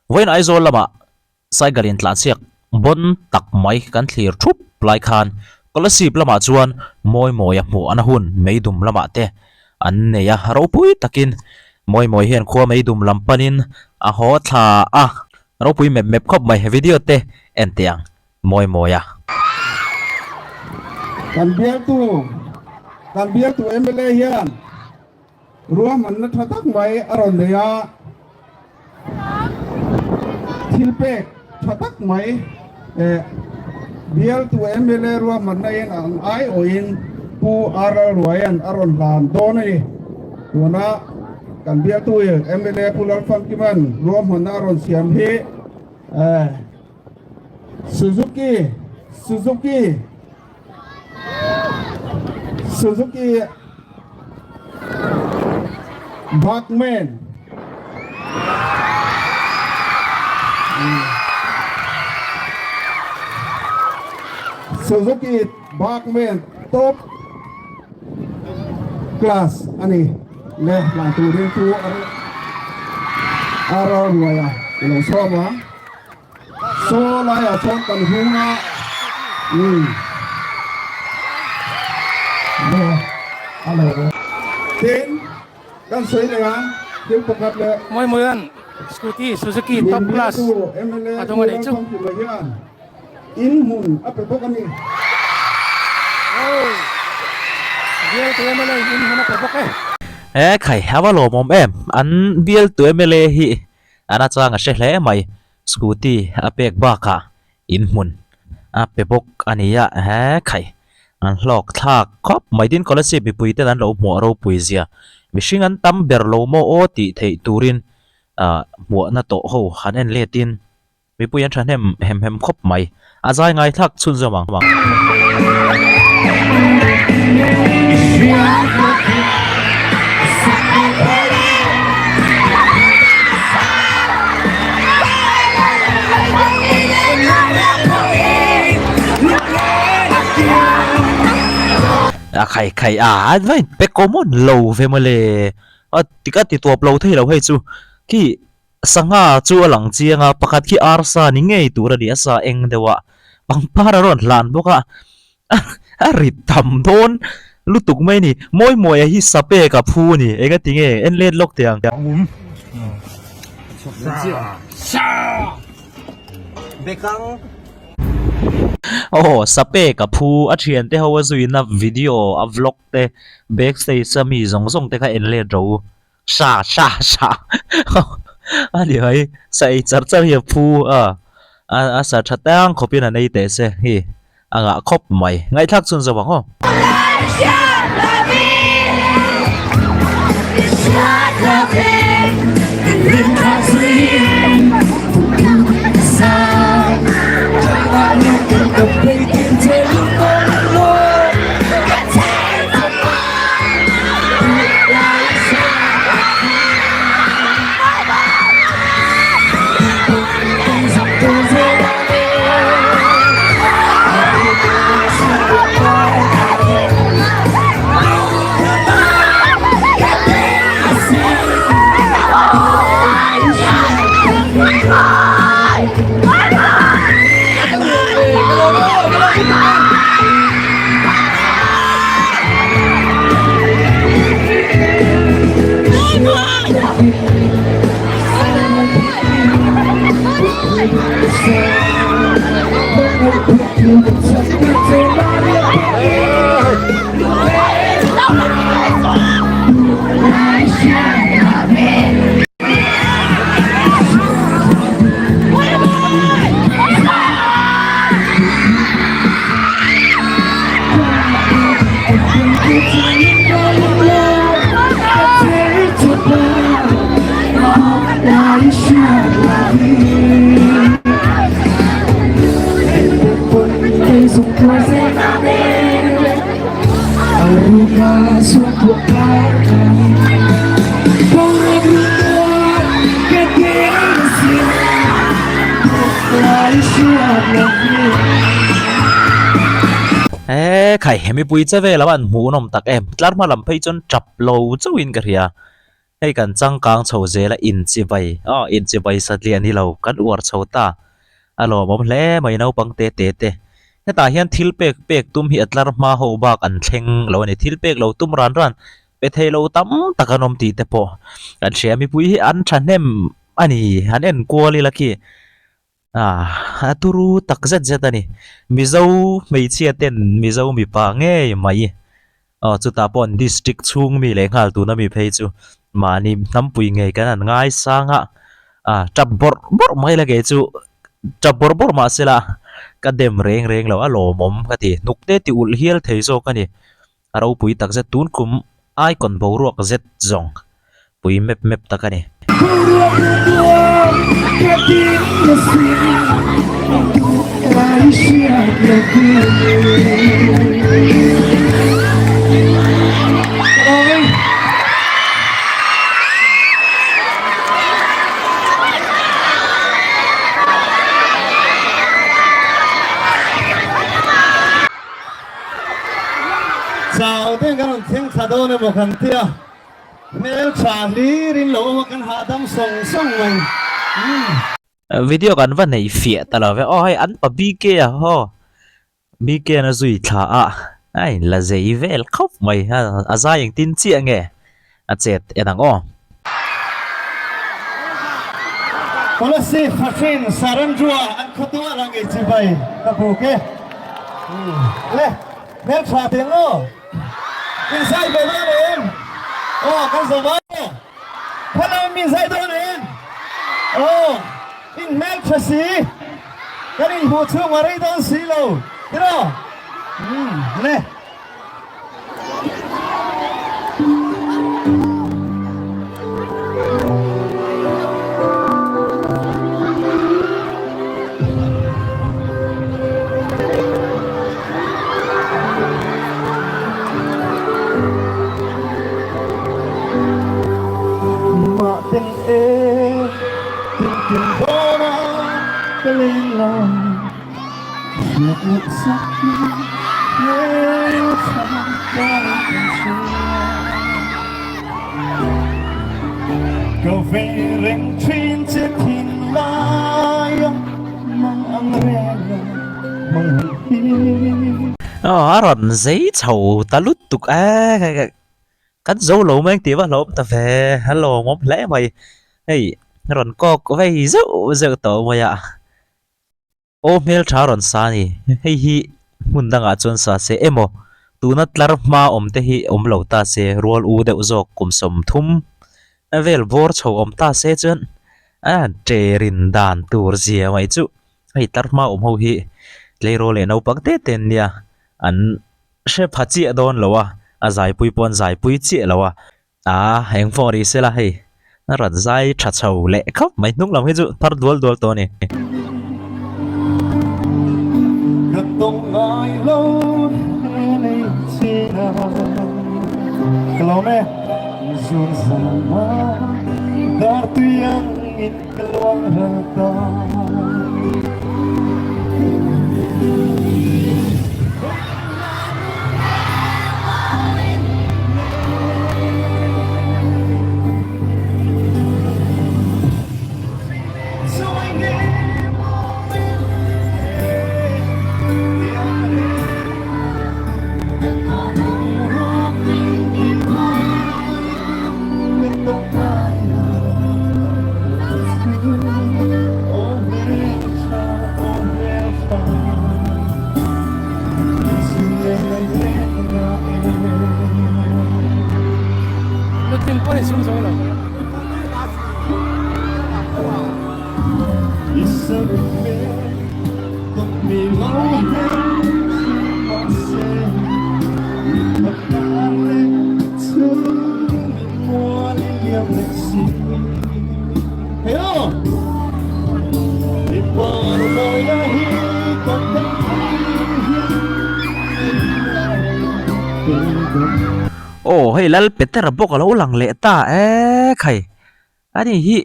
Vawiin Aizawl lamah cycle in tlanchhiak bawn tak mai kan thlir thup lai khan Kolasib lamah chuan Mawimawia hmuh ana hun Meidum lamah te an nei a, ropui takin Mawimawia hian khua Meidum lam panin a haw thla a, ropui mep mep khawp mai video te en teh ang Mawimawia. Kan bialtu kan bialtu mla hian Ruahmanna tha tak mai a rawn nei a, thil pek tha tak mai bialtu mla ruahmanna in ang aiawhin Pu RL Ruaian a rawn hlan dawn a ni. Tuna kan bialtu mla Pu Lalfamkiman ruahmanna a rawn siam hi Suzuki Suzuki Suzuki Burgman Suzuki Burgman top class a ni le hlan turin chu a rawn ruai a i lo sawm a. Saw laiah chuan kan hung a, umm a lo tin kan sawi leh a, thil pakhat leh Mawimawian Scooty Suzuki top class a dawng a nih chu. Hian in hmun a pe bawk a ni. Bialtu mla in hmun a pe bawk e. He khai a va lawmawm em an bialtu mla hi A nachang a hre hle mai. Scooty a pek bakah inhmun a pe bawk a ni a, he khai an hlawk thlak khawp mai. Tin, Kolasib mipui ten an lo hmuah ropui zia mihring an tam ber lo maw aw tih theih turin ah hmuahna tawh ho han en letin mipui an thahnem hem hem khawp mai. A zai ngai thlak chhunzawm ang. A khai khai a a vai pe common lo ve mawle a tika ti tawp lo thei lo hei chu khi Sangha chu a lang chiang a, pakhat khi arsa ni ngei tur a ni a, sa eng deuh a, pangpar a rawn hlan bawk a, a ri tam dawn lutuk mai a ni. Mawimawia hi sa pek a phu a ni, enga ti nge en let lawk teh ang. Aw, sa pek a phu, a thiante ho a zuina video a vlog te, backstage a mi zawng zawng te kha en let ro u. Sha sha sha a ni mai sa ei char char hi a phu a a sa tha tang khawp in an ei teh se hi a ngah khawp mai ngaihthlak chhun zawk ang aw. He khai hemi pui che vel a an hmuhnawm tak em tlar hma lam phei chuan tap lo chauhin ka hria. Hei kan changkang chho zel a inchibai aw inchibai satliah ni lo kan uar chho ta a lawmawm hle mai naupang te te te. Hetah hian thil pek pek tum hi a tlar hma ho bak an thleng lo a ni. Thil pek lo tum ran ran pe thei lo tam tak an awm tih te pawh kan hria. Mipui hi an thahnem a ni an enkual ila khi. A turu tak zet zet a ni. Mizo hmeichhia ten Mizo mipa ngei mai aw chutah pawh an district chhung mi leh nghal tuna mi phei chu mahni hnampui ngei kan han ngaisang a, a tap bawrh bawrh mai la kei chu tap bawrh bawrh mahse la ka dem reng reng lo a lawmawm ka ti hnuk te ti ulh hial thei zawk a ni. A ropui tak zet tun kum icon boruak zet zawng pui mep mep tak a ni. Chau ten kan rawn thleng thla dawn emaw kan tia, hmel tha hlir in lo awm a kan hahdam sawng sawng mai. Video kan va nei fiah ta lo ve aw hei an pa BK a haw BK an a zui thla a a in la zei vel khawp mai a zai engtin chiah nge a chet en ang aw. Policy Fahrin Sarandrua an khawtu a lang ei chibai ka buk e. Le, hmeltha teng aw. In zai ve dawn em? Aw, kan zo vai aw. Hello, min zai dawn em? Aw, in hmeltha si. Kan inhmuh chhung a rei dawn si lo. Tiraw? Le. Aw a rawn zei chho ta lutuk e kan zo lo mai ang tih va hlawm ta ve a lawmawm hle mai hei rawn kawk vei zeuh zeuh tawh mai a. Aw hmeltha rawn sa a ni. Hei hi hmun dangah chuan sa se emaw tuna tlar hma awm te hi awm lo ta se rual u deuh zawk kum 30 vel bawr chho awm ta se chuan a terin dan tur zia mai chu hei tlar hma awm ho hi tleirawl leh naupang te te an nia an hre pha chiah dawn lo a a zaipui pawh an zaipui chiah lo a. A eng pawh ri sela hei a rawn zai tha chho leh khawp mai hnung lam hi chu thar dual dual tawh a ni. Ka tawng ngai lo he lei chin a ka lawm e zun zam a dar tui ang in ka luang ral ta. Aw hei lal Petera bawk a lo lang leh ta e khai ani hi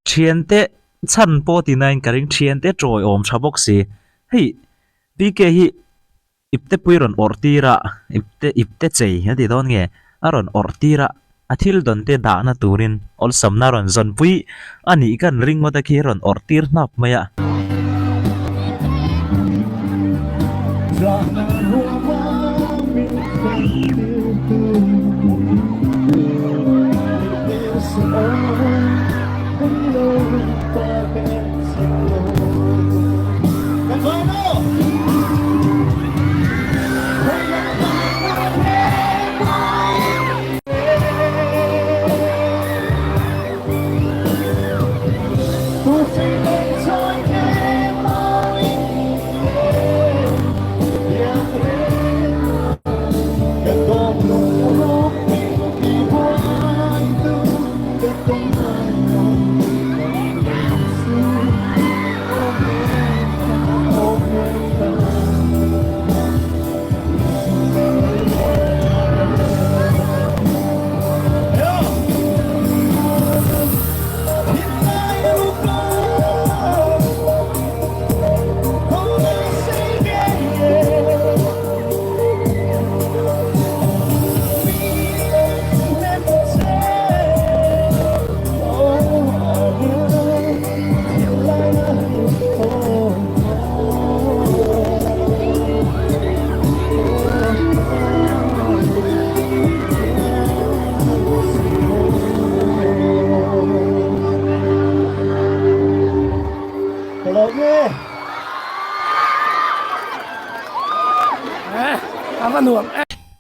thiante chhan pawh ti nain ka ring thiante tawiawm tha bawk si hei PK hi Ipte pui rawn awrh tir a, ipte ipte chei a ti dawn nge? A rawn awrh tir a. A thil dawn te dahna turin awlsamna rawn zawnpui a nih kan ring ngawt a khi rawn awrh tir hnap mai a.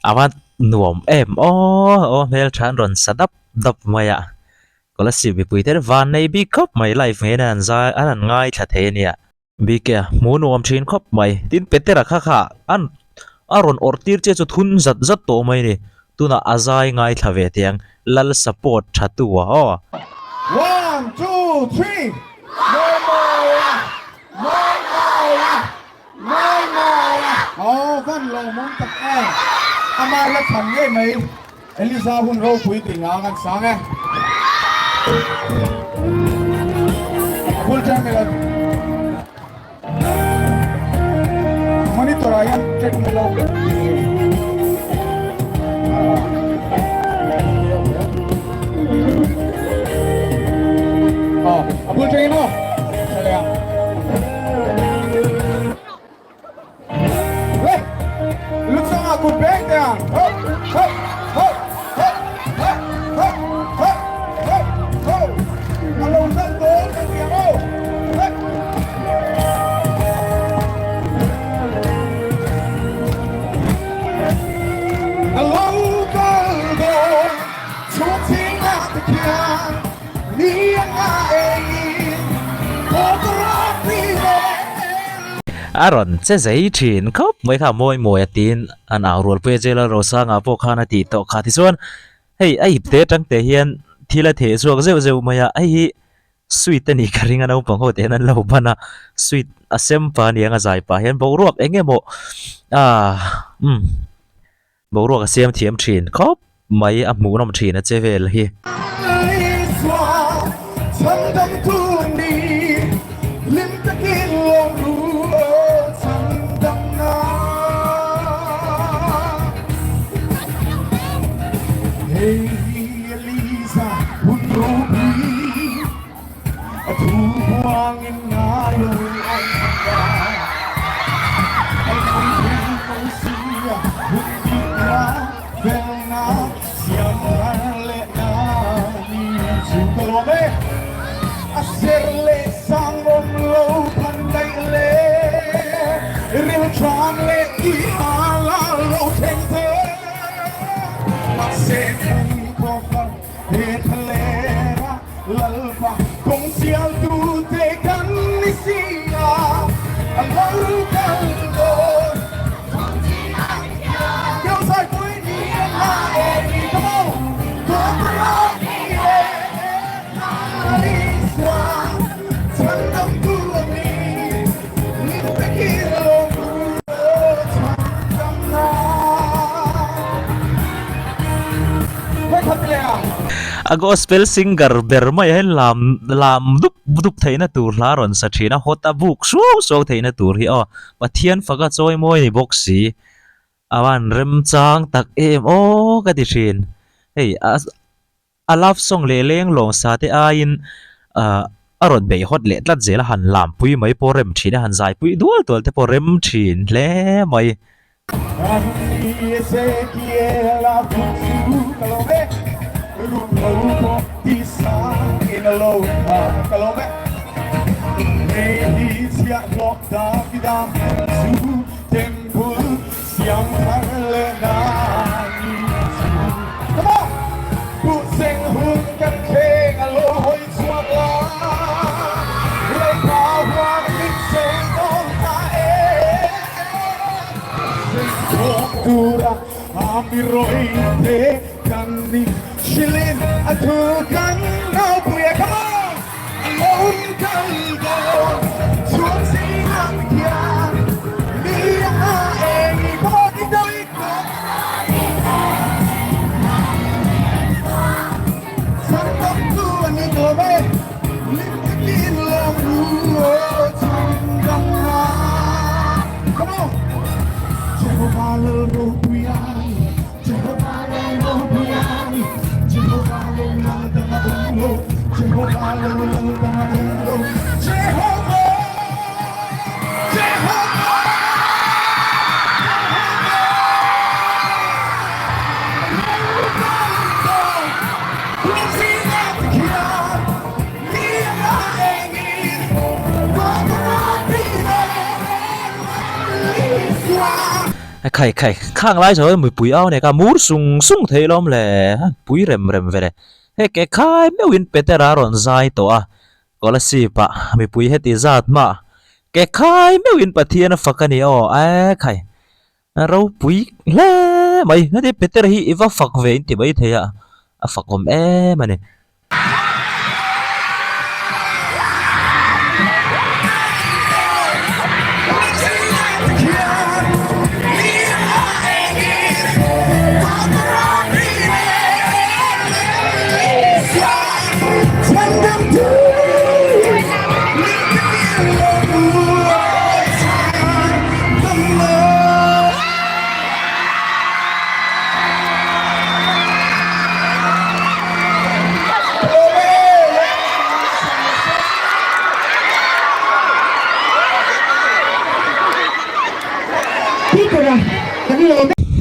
A va nuam em aw aw hmeltha an rawn sa dap dap mai a. Kolasib mipui te van nei bik khawp mai live ngeiin an zai an han ngaithla thei a nia. Bike a hmu nuam thin khawp mai. Tin Petera kha kha an a rawn awrh tir che chu thun zat zat tawh mai a ni. Tunah a zai ngaithla ve teh ang Lal support tha tu a aw. One, two, three, Mawimawia, Mawimawia, Mawimawia. Aw van lawmawm tak em. Ama la thlan ngei mai. Elisa hun ropui tih nga kan sang e. Full time melon. Monitor ah hian check mai lo. Oh, a full train o. Salea. A rawn che zei thin khawp mai kha mawi mawi a tiin an au rual pui a jail a Rosanga pawh khan a tih tawh kha tichuan hei a ip te atang te hian thil a theh chhuak zeuh zeuh mai a hei hi sweet a nih ka ring a naupang ho te hian an lo ban a sweet a sem pa aniang a zai pah hian boruak eng emaw ah umm Boruak a siam thiam thin khawp mai a hmuhnawm thin a che vel hi. A gospel singer ber mai ah hian lam lam dup dup theihna tur hla rawn sa thin a hawt a buk suau suau theihna tur hi aw Pathian faka chawi mawi ni bawk si a van remchang tak em aw ka ti thin hei a. A love song leh leng lawng sa te aiin ahh a rawn beih hawt leh tlat zel a han lam pui mai pawh rem thin a han zai pui dual dual te pawh rem thin hle mai. Siam thar leh na ni chu. Come on! Buh seng hun kan thleng a lo hawi chhuak la, Lalpa huan min seng dawn ta e. Seng khawm tura a mi rawih te kan ni, Hrilhin a thu kan naupui e. Come on! A lo kal dawn chhuak zingah khian mi a eng i come on ding deuh i Sang tam tu an ni tawh e lim takin lawm ru aw chhang dang na come on Jehovah lal ropui ai Khai khai khang lai sawi mipui au nek a mur sung sung thei lawm le pui rem rem ve le he ke khai meuhin Peter a rawn zai tawh a Kolasib ah mipui heti zat hma ke khai meuhin Pathian a fak a ni aw e khai ropui hle mai heti Peter hi i va fak ve in ti mai thei a a fak awm em a ni.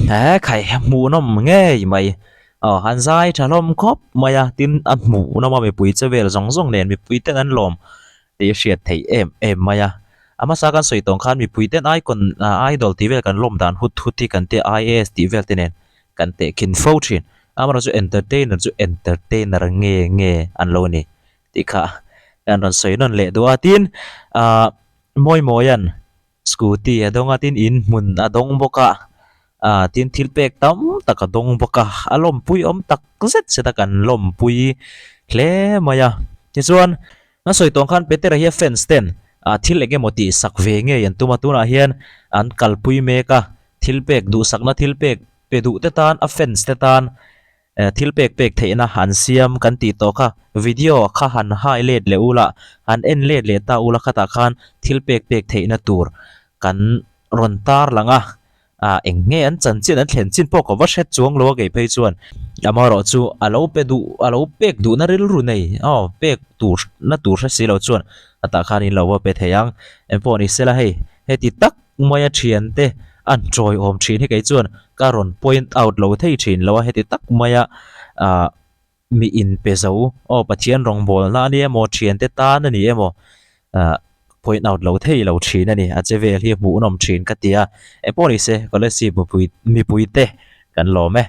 He khai hmuhnawm ngei mai aw han zai tha hlawm khawp mai a tin a hmuhnawm a mipui che vel zawng zawng nen mipui ten an lawm tih a hriat theih em em mai a a hmasa kan sawi tawng khan mipui ten icon idol tih vel kan lawm dan hut hut hi kan tia I_A_S tih vel te nen kan tehkhin fo thin amaherawhchu entertainer chu entertainer nge nge an lo ni tih kha an rawn sawi nawn leh duh a tin ah Mawimawia'n scooty a dawng a tin in hmun a dawng bawk a ah tin thil pek tam tak a dawng bawk a a lawmpui awm tak zet zet a kan lawmpui hle mai a tichuan a sawi tawng khan Petera hi a fans ten ah thil eng emaw tih sak ve ngei an tum a tunah hian an kalpui mek a thil pek duhsakna thil pek pe duh te tan a fans te tan thil pek pek theihna an siam kan tih tawh kha video kha han hai let leh ula han en let leh ta ula khatah khan thil pek pek theihna tur kan rawn tar lang a ah eng nge an chanchin an thlen chin pawh ka va hre chuang lo a kei phei chuan amaherawh chu a lo pe duh a lo pek duhna rilru nei aw pek tur na tur hre si lo chuan a tah khan in lo va pe thei ang engpawh ni sela hei heti tak maia thiante an tawiawm thin hi kei chuan ka rawn point out lo thei thin lo a heti tak maia ah mi inpe zo aw Pathian rawngbawlna a ni emaw thiante tan a ni emaw ah point out lo thei lo thin a ni a che vel hi hmuhnawm thin ka ti a engpawh ni se Kolasib mipui mipui te kan lawm e.